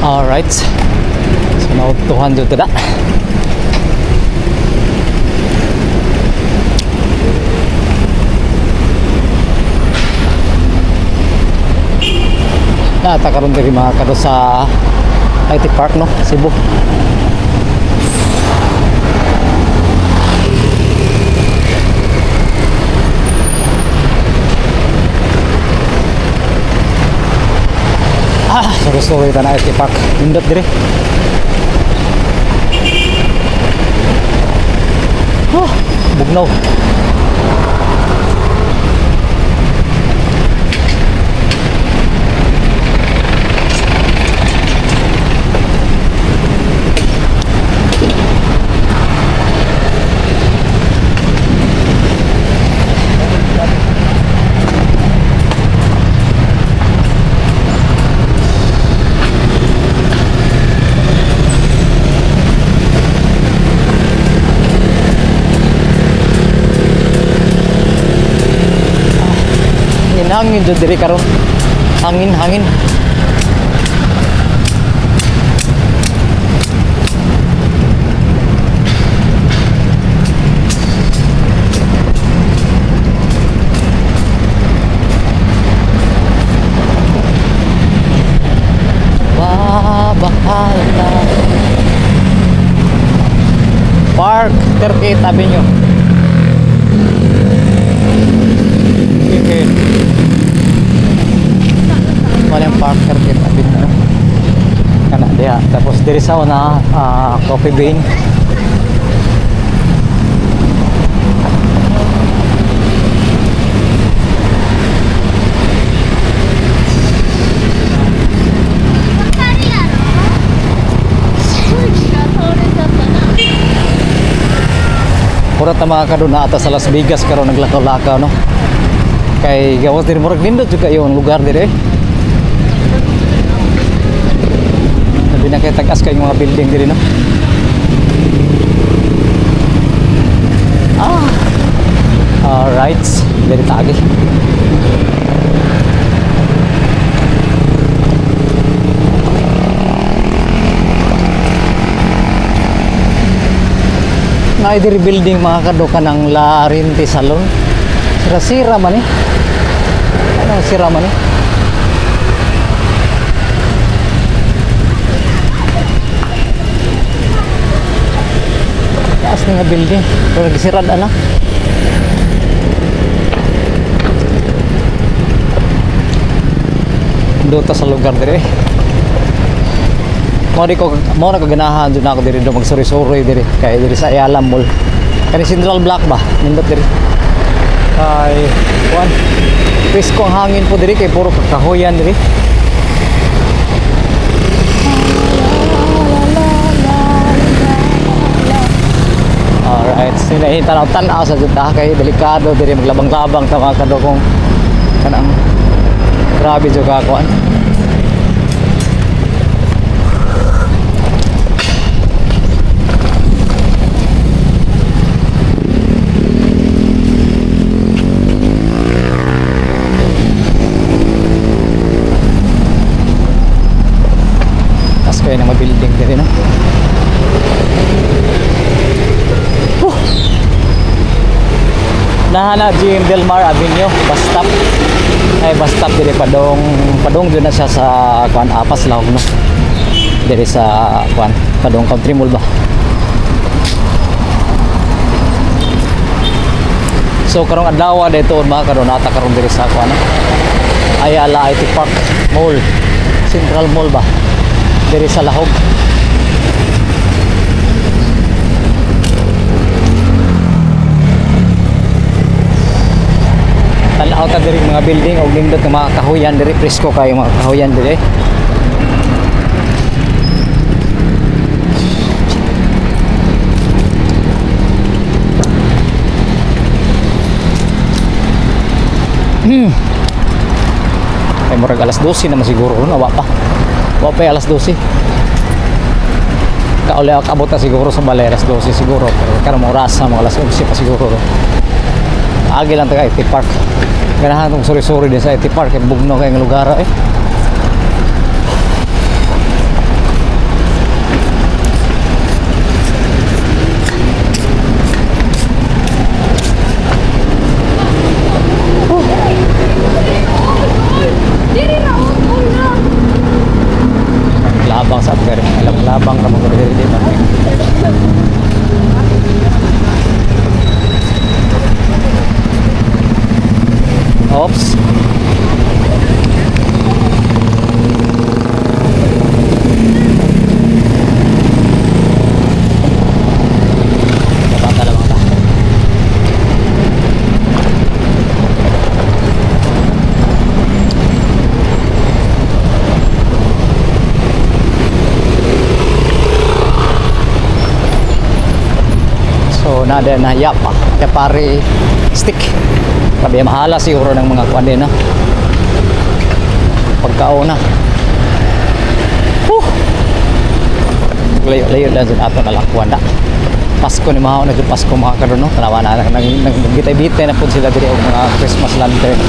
Alright. So now 200 to da. Nata karon diri mga kado sa IT Park, no, Cebu. Ah, sorry sorry ta na IT Park. Nindot diri. Oh, bugnaw. Hangin hangin jud diri karon. Hangin hangin. Babahala. Park 38 Avenue. Okay. Wala yung Park 38 Avenue, no? Kana diha. Tapos diri sa una, Coffee Bean. 空気が通れちゃったな。 Pura ta mga kaduna ata sa Las Vegas karon naglakaw-lakaw, no. Kay gawas diri murag nindot jud kayo ang lugar diri, eh. Labi na kay tag-as kay mga building diri, no. Ah. Alright, diri tagi. Na diri building mga kado kanang La Rente Salon. Sira-sira man eh. Ano sira man eh? Taas ni nga building. Pero gisirad ana. Duta sa lugar dire. Mo di ko mo na kaganahan jud na ako diri do magsuri-suri diri kay diri sa Ayala Mall. Kani Central Block ba? Nindot diri. Kay kuan. Presko ang hangin po diri kay puro kakahuyan diri. Alright, sinahin tanaw tanaw sa jud ta kay delikado diri maglabang-labang ta mga kadokong kanang grabe jud ka kuan. Taas kayo ng building diri, no. Whew! Nahana GM Del Mar Avenue, bus stop. Ay, bus stop diri padong padong jud na siya sa kuan Apas Lahog, no. Diri sa kuan padong Country Mall ba. So karong adlaw dito mga karon nata karon diri sa kuan, no? Ayala IT Park Mall, Central Mall ba? Diri sa Lahog. Tan-aw ta diri mga building og nindot nga mga kahuyan diri, presko kayo mga kahuyan diri. Kay murag alas 12 naman siguro ron, wa pa. Wa pa alas 12. Kauli abot na siguro sa balay alas 12 siguro, pero karon mga oras mga alas 11 pa siguro ron. Agi lang taga IT Park. Ganahan tong suri-suri din sa IT Park kay bugno kay nga lugar eh. Na na yapa. Yapari stick. Grabe, mahala siguro ng mga kuan din, no? Pagkaon na. Whew! Layo-layo lang dyan ato nalakuan na. Pasko ni Mahaw na dyan Pasko mga karon, no? Tanawa na nang nagbitay-bitay na po sila diri og mga Christmas lantern.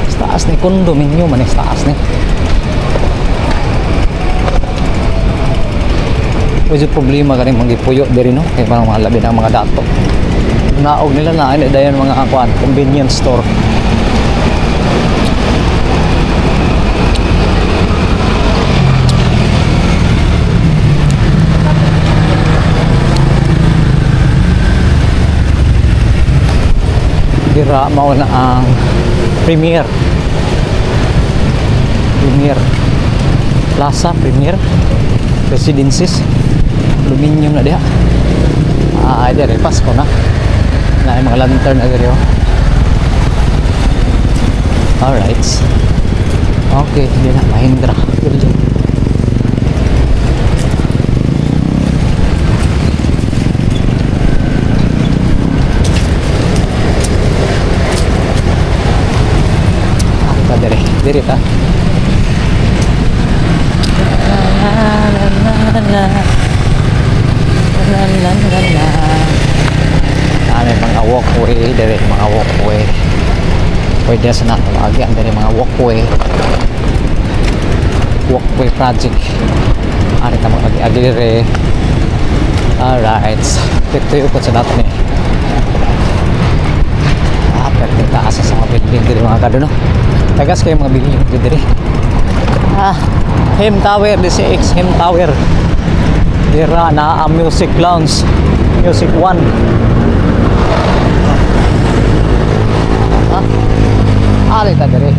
Sa taas ni condominium man eh, sa taas ni. Medyo problema kaning manggipuyo diri, no, kay parang mga labi na ang mga dato. Naog nila na ay dayon mga kuan convenience store. Dira mao na ang Premier. Premier Plaza, Premier Residences. Aluminium na diha. Ah, ay dire Pasko na. Na ay mga lantern na dire, oh. Alright. Okay, hindi na Mahindra building. Ah, ta dire. Dire ta. La la la la. La la la la. Ah, may mga walkway dire, mga walkway. Pwede sa nato maagian dire mga walkway. Walkway project. Ari ta mag agi dire. Alright. Tuyo po sa nato ni. Ah, pwede taas sa mga building dire mga kadono. Tagas kayo mga building dire. Ah, Him Tower, DCX Him Tower. Dira na ang Music Lounge, Music One. Ah, ari ta dire.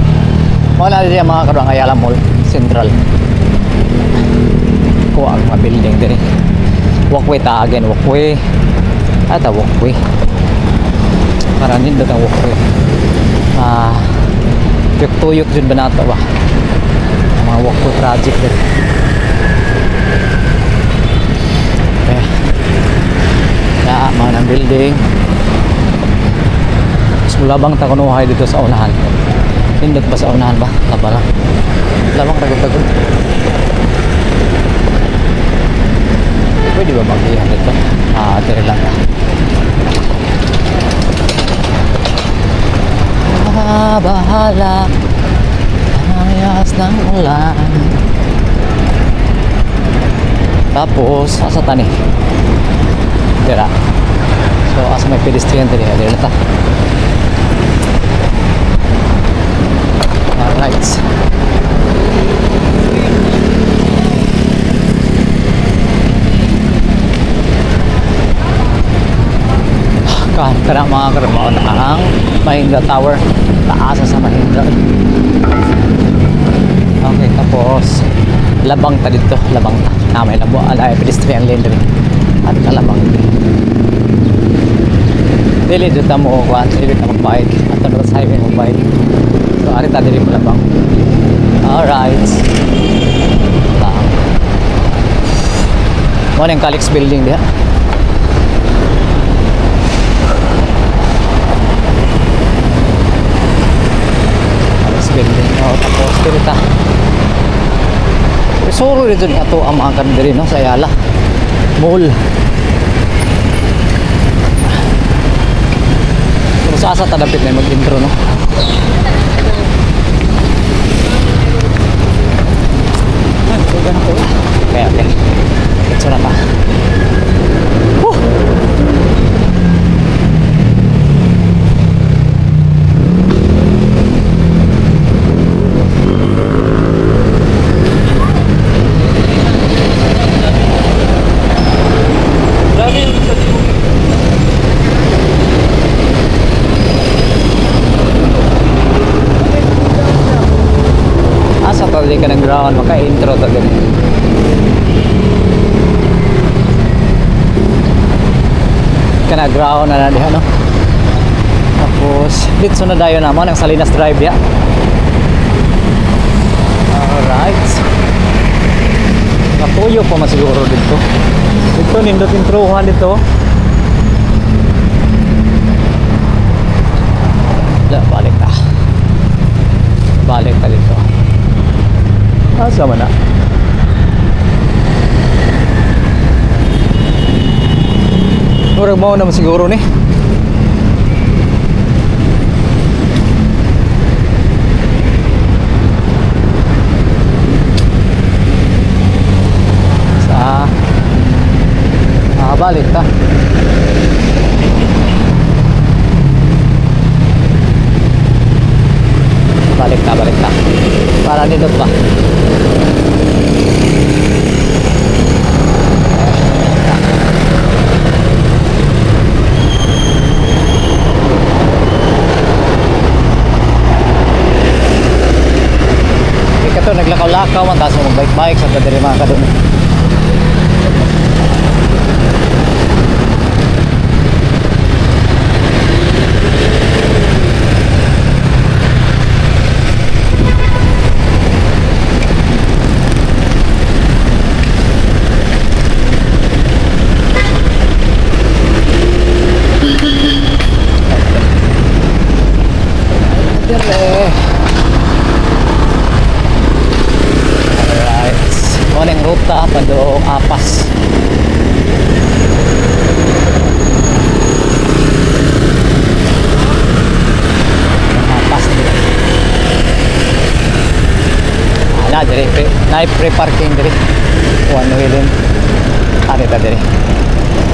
Wala diri ang mga karuang Ayala Mall Central. Kuha ang mga building dire. Walkway ta again, walkway. Ata walkway. Para nindot ang walkway. Ah, tuyok-tuyok jud ba nato ba? Ang mga walkway project dire. Okay. Ya, mga ng building. Mas mulabang ta kunuhay dito sa unahan. Nindot ba sa unahan ba? Laba lang. Labang tagod-tagod. Pwede ba magihan dito? Ah, dire lang. Ah, bahala. Ayas ng ulan. Tapos, asa tani? Dira. So, asa may pedestrian diri, dira ta. Alright. Kan kana mga karamaon ang Mahindra Tower. Taas sa Mahindra. Okay, tapos labang ta dito, labang ta. Na may labo ala pedestrian lane diri. At kalabang diri. Dili dito ta mo kuan, dili ta magbike. Ato na sa highway magbike. So ari ta diri mo labang. Alright. Bang. Mo ang Calix building diha. Calix building. Oh, tapos diri ta. Suro dito ni ato ang mga kan diri no sa Ayala Mall. Pero sa asa ta dapit na mag-intro no. Ay, so ganito. Okay, okay. Ito na ta. Whew! Ground, maka-intro to diri. Kana ground na na diha, no? Tapos dito na dayon naman ang Salinas Drive ya. Alright. Natuyo pa man siguro dito. Dito nindot introhan dito. Da, balik ta. Balik ta dito. Asa man na? Murag mao naman siguro ni. Sa balik ta. Balik ta, balik ta. Para nindot ba? Kaya kato naglakaw-lakaw man, tapos mag-bike-bike sa diri mga kadun. Dire. Alright. Morning ruta padung Apas. Apas dire. Ala dire pre, na pre parking dire. One way din. Ari ta dire.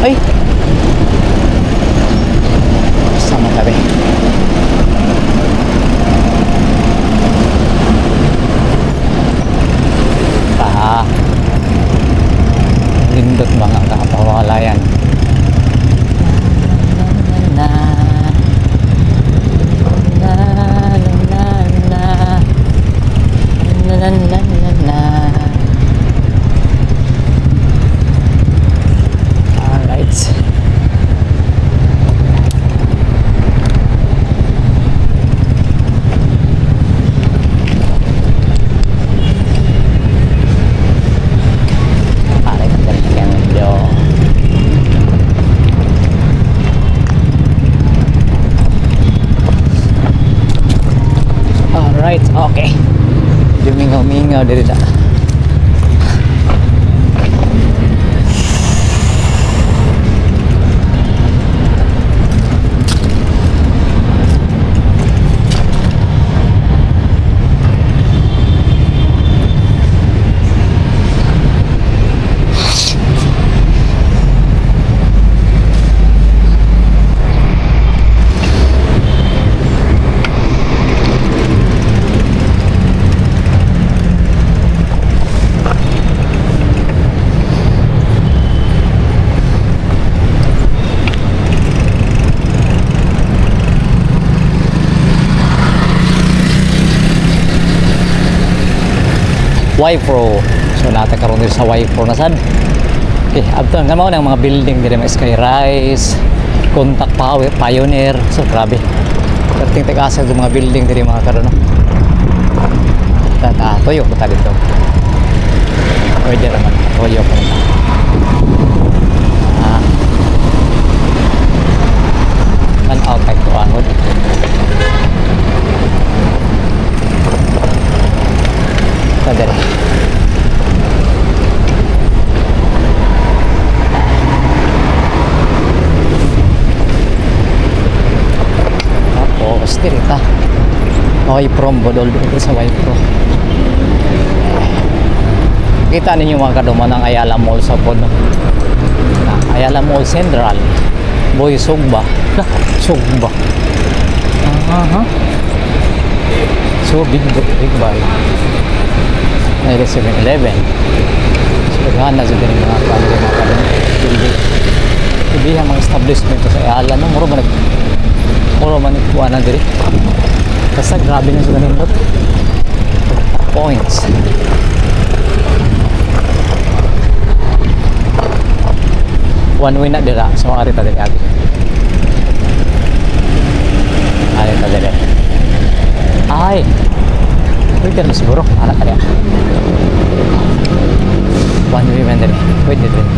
Ay. Sama tabi. Pa. Lindot mga kapawalayan. Na na na na na na na na na. Alright. Alright, kaya medyo. Alright, okay. Medyo mingaw-mingaw diri da. Y-Pro. So nata karon diri sa Y-Pro na sad. Okay, abto nga mao ng mga building diri, mga Skyrise, Contact Power, Pioneer. So grabe. Perting tag-asa yung mga building diri mga karon, no. Tata, tuyo ko ta dito. Pwede naman, tuyo ko na. Ah. Tan-aw kay tuanod. Ta diri. Tapos, diri ta. Y Pro, bodol dito sa Y Pro. Kita ninyo mga kaduman ang Ayala Mall sa pod, no? Na, Ayala Mall Central. Boy Sugba. Lah, Sugba. Aha. So big big buy. Ay, 7-Eleven. So daghan na jud mga family mga kaduman. Building. Ibihan mga establishment sa Ayala, no? Muro man nagkuha na diri. Basta grabe na sa ganindot. Points. One way na dira. So ari ta diri agi. Ari ta diri. Ay. Pwede na siguro. Ana ka diya. One way man diri. Pwede diri.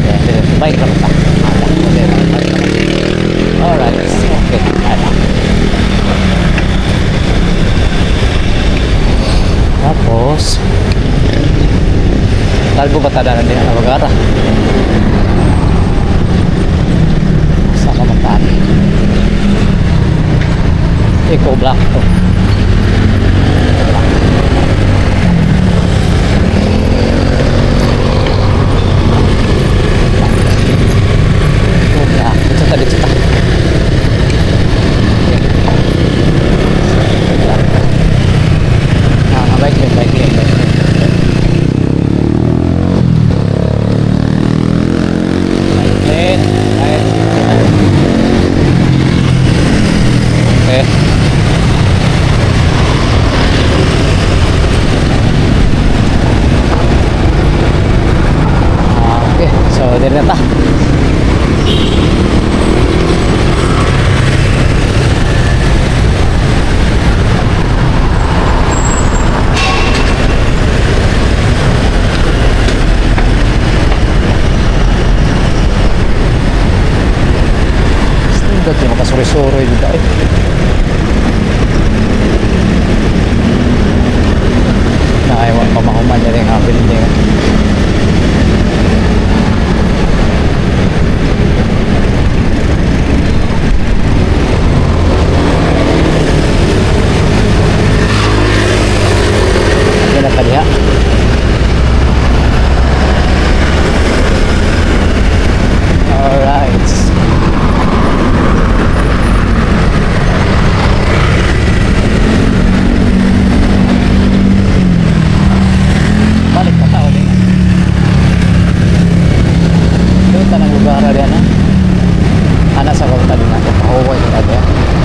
Yeah, diri. Bike lang ta. Ana, pwede. Bike lang. Alright. Okay. Ana. Tapos, talbo ba tada na din ang bagara? Sa kamantaan. Eco Block to. Eco Block. Eco Block. Dito ta, dito ta. Okay. Eco Block. Ah, bike lane, bike lane, bike lane. Bike lane. Right. Okay. Ah, okay. So, diri na ta. Nindot yung makasuri-suri dito eh. Naiwan pa mahuman niya rin ang building. Yan na diha. Alright. Balik pa tao din. Doon ta ng lugar diyan na. Ana sa kwarta din ako. Pahuway ko na diyan.